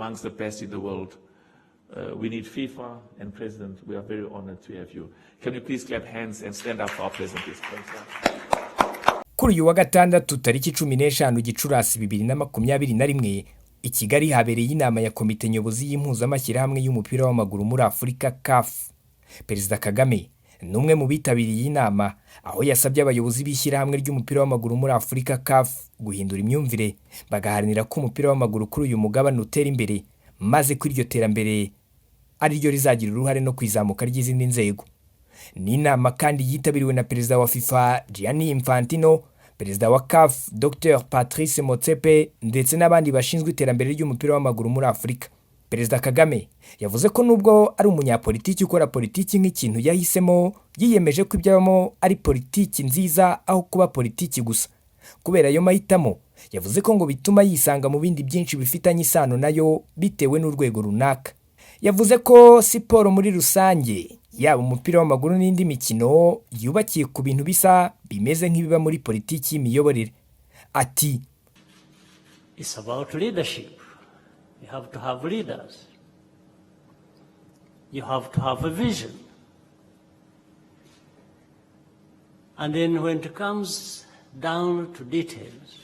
Amongst the best in the world. We need FIFA and President, we are very honored to have you. Can you please clap hands and stand up for our President, please? Thanks. Kuri uyu wa gatandatu, tariki 15 Gicurasi 2021, i Kigali habereye inama ya komite nyobozi y'impuzamashyirahamwe y'umupira w'amaguru muri Afurika, CAF. Perezida Kagame ni umwe mu bitabiriye iyi nama, aho yasabye abayobozi b'ishyirahamwe ry'umupira w'amaguru muri Afurika, CAF, guhindura imyumvire, bagaharanira ko umupira w'amaguru kuri uyu mugabane utera imbere, maze ko iryo terambere ari ryo rizagira uruhare no ku izamuka ry'izindi nzego. Ni inama kandi yitabiriwe na Perezida wa FIFA, Gianni Infantino, Perezida wa CAF, Dr Patrice Motsepe, ndetse n'abandi bashinzwe iterambere ry'umupira w'amaguru muri Afurika. Perezida Kagame yavuze ko nubwo ari umunyapolitiki ukora politiki nk'ikintu yahisemo, yiyemeje ko ibyo abamo ari politiki nziza aho kuba politiki gusa. Kubera ayo mahitamo, yavuze ko ngo bituma yisanga mu bindi byinshi bifitanye isano nayo bitewe n'urwego runaka. Yavuze ko siporo muri rusange, yaba umupira w'amaguru n'indi mikino, yubakiye ku bintu bisa bimeze nk'ibiba muri politiki y'imiyoborere. Ati: It's about leadership. You have to have leaders. You have to have a vision. And then when it comes down to details,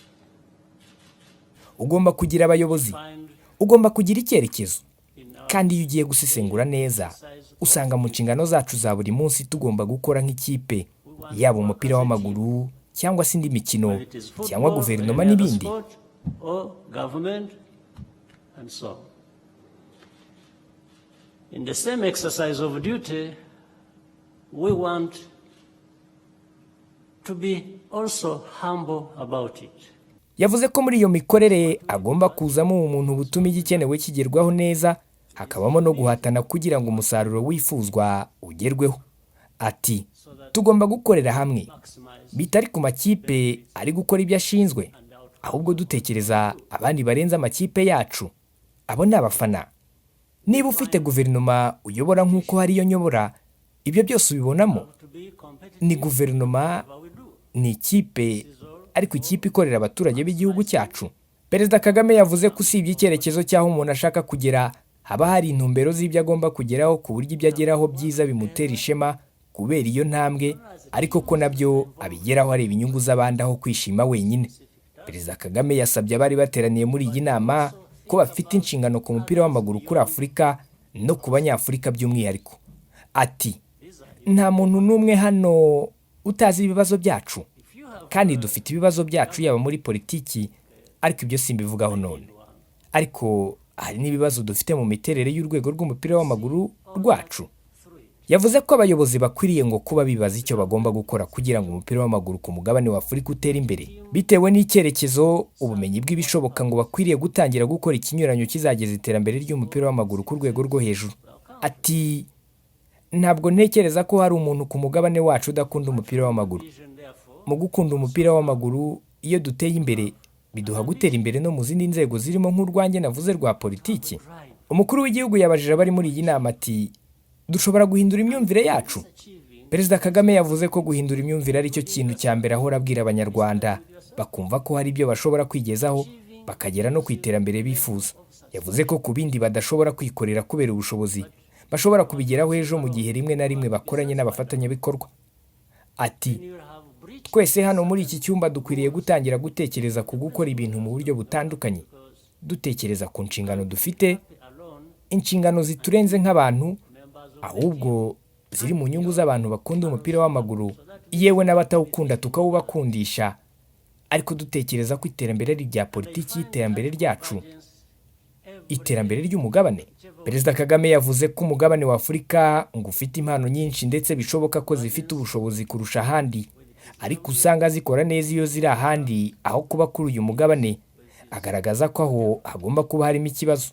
Ugomba kugira abayobozi, find ugomba kugira icyerekezo, in our kandi iyo ugiye gusesengura neza, usanga mu nshingano zacu za buri munsi tugomba gukora nk'ikipe, yaba umupira w'amaguru cyangwa se indi mikino whether it is football, cyangwa guverinoma any other n'ibindi. sport, or government, and so on. In the same exercise of duty, we want to be also humble about it. Yavuze ko muri iyo mikorere agomba kuzamo ubumuntu butuma igikenewe kigerwaho neza, hakabamo no guhatana kugira ngo umusaruro wifuzwa ugerweho. Ati: "Tugomba gukorera hamwe, bitari ku makipe ari gukora ibyo ashinzwe, ahubwo dutekereza abandi barenze amakipe yacu. Abo ni abafana. Niba ufite guverinoma uyobora nk'uko hariyo nyobora, ibyo byose ubibonamo. Ni guverinoma, ni ikipe, ariko ikipe ikorera abaturage b'igihugu cyacu." Perezida Kagame yavuze ko usibye icyerekezo cy'aho umuntu ashaka kugera, haba hari intumbero z'ibyo agomba kugeraho, ku buryo ibyo ageraho byiza bimutera ishema kubera iyo ntambwe, ariko ko nabyo abigeraho areba inyungu z'abandi aho kwishima wenyine. Perezida Kagame yasabye abari bateraniye muri iyi nama ko bafite inshingano ku mupira w'amaguru kuri Afurika no ku Banyafurika by'umwihariko. Ati: "Nta muntu n'umwe hano utazi ibibazo byacu, kandi dufite ibibazo byacu yaba muri politiki, ariko ibyo simbivugaho none, ariko hari n'ibibazo dufite mu miterere y'urwego rw'umupira w'amaguru rwacu." Yavuze ko abayobozi bakwiriye ngo kuba bibaza icyo bagomba gukora kugira ngo umupira w'amaguru ku mugabane wa Afurika utere imbere, bitewe n'icyerekezo, ubumenyi bw'ibishoboka, ngo bakwiriye gutangira gukora ikinyuranyo kizageza iterambere ry'umupira w'amaguru ku rwego rwo hejuru. Ati: "Ntabwo ntekereza ko hari umuntu ku mugabane wacu udakunda umupira w'amaguru. Mu gukunda umupira w'amaguru, iyo duteye imbere biduha gutera imbere no mu zindi nzego, zirimo nk'urwanjye navuze rwa politiki." Umukuru w'igihugu yabajije abari muri iyi nama ati: "Dushobora guhindura imyumvire yacu?" Perezida Kagame yavuze ko guhindura imyumvire ari cyo kintu cya mbere ahora abwira Abanyarwanda, bakumva ko hari ibyo bashobora kwigezaho, bakagera no ku iterambere bifuza. Yavuze ko ku bindi badashobora kwikorera kubera ubushobozi, bashobora kubigeraho ejo mu gihe rimwe na rimwe bakoranye n'abafatanyabikorwa. Ati: "Twese hano muri iki cyumba dukwiriye gutangira gutekereza ku gukora ibintu mu buryo butandukanye, dutekereza ku nshingano dufite, inshingano ziturenze nk'abantu, ahubwo ziri mu nyungu z'abantu bakunda umupira w'amaguru, yewe n'abatawukunda tukawubakundisha, ariko dutekereza ko iterambere ari irya politiki y'iterambere ryacu, iterambere ry'umugabane." Perezida Kagame yavuze ko umugabane wa Afurika ngo ufite impano nyinshi, ndetse bishoboka ko zifite ubushobozi kurusha ahandi, ariko usanga zikora neza iyo ziri ahandi aho kuba kuri uyu mugabane, agaragaza ko aho hagomba kuba harimo ikibazo.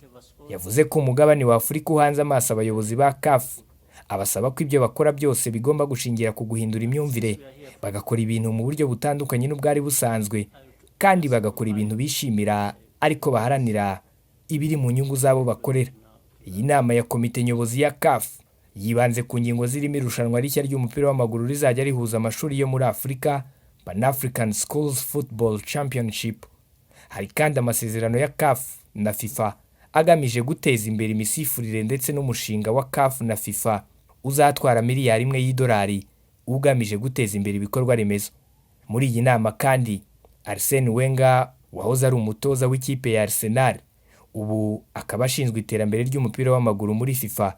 Yavuze ko umugabane wa Afurika uhanze amaso abayobozi ba CAF, abasaba ko ibyo bakora byose bigomba gushingira ku guhindura imyumvire, bagakora ibintu mu buryo butandukanye n'ubwari busanzwe, kandi bagakora ibintu bishimira, ariko baharanira ibiri mu nyungu z'abo bakorera. Iyi nama ya komite nyobozi ya CAF yibanze ku ngingo zirimo irushanwa rishya ry'umupira w'amaguru rizajya rihuza amashuri yo muri Afurika, Pan African Schools Football Championship. Hari kandi amasezerano ya CAF na FIFA agamije guteza imbere imisifurire ndetse n'umushinga wa CAF na FIFA uzatwara miliyari 1 y'idolari ugamije guteza imbere ibikorwa remezo. Muri iyi nama kandi, Arsene Wenger wahoze ari umutoza w'ikipe ya Arsenal, ubu akaba ashinzwe iterambere ry'umupira w'amaguru muri FIFA,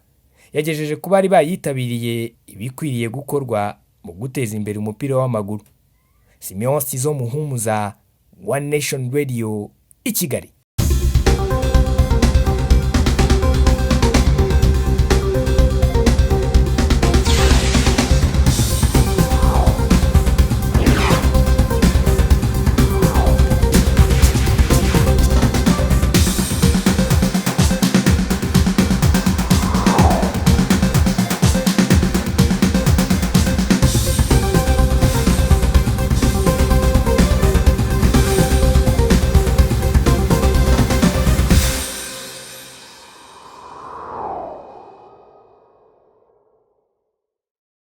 yagejeje ku bari bayitabiriye ibikwiriye gukorwa mu guteza imbere umupira w'amaguru. Simeon Sizo Muhumuza, One Nation Radio, i Kigali.